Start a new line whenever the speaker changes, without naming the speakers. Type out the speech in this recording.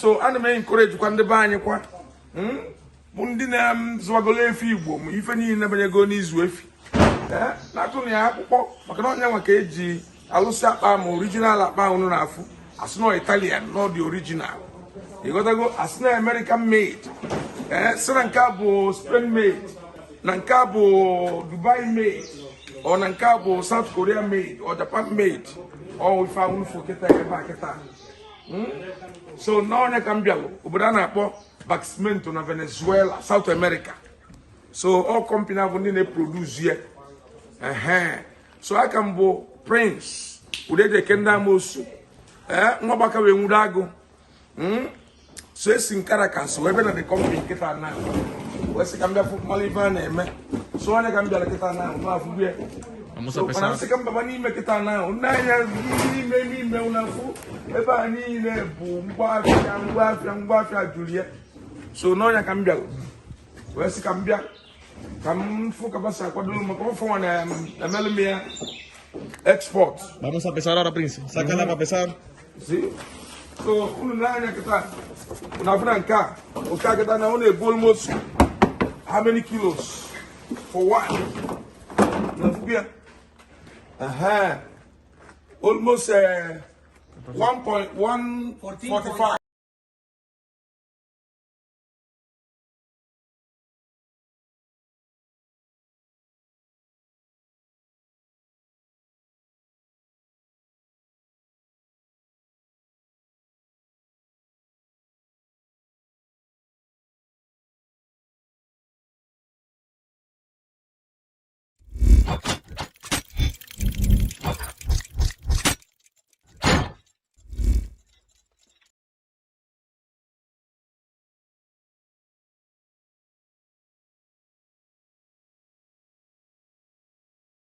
So ana m encourage kwa ndị be anyị kwa, bụ ndị na-zụwagolo efi Igbo ma ife niile banyego n'ịzụ efi, na-atụ na ya akpụkpọ, maka na onye nwa ka eji alụsị akpa ma original akpa unu na-afụ, asị na Italian na ọ dị original, ịghọtago, asị na American made, ee, sị na nke a bụ Spain made, na nke a bụ Dubai made, ọ na nke a bụ South Korea made, ọ Japan made, ọ ife ahụ fụ kịta ebe a kịta. So n'ọnya ka m bịalụ obodo a na-akpọ Barquisimeto na Venezuela, South America. So ọ company bụ ndị na-eproduce ya. Ehe, so aka m bụ Prince Udejeke ndị amosu, ee, nwa gbaka wee nwudo agụ. So esi m Caracas wee bịa na the company nkịta na wee sị ka m bịa fụ mmalụ ife a na-eme. So onye ka m bịara kịta na ahụ afụgbu ya. So mana sị ka m baba n'ime kịta na ahụ nne anya n'ime n'ime na afụ ebe a niile bụ ngwaafịa, ngwaafịa, ngwaafịa juru ya. So n'ọnya ka m bịara wee sị ka m bịa ka m fụ ka basa akwadoro maka ọfọ nwa na-emelụ m ya export.
Vamos a pesar ahora, Prince. Sácala para pesar.
Sí. So unu na-anya kịta, unu afụ na nke a, oke a kịta na ọ na-ebu almost how many kilos for one? Na afụ ya. Aha. Almost 1.145.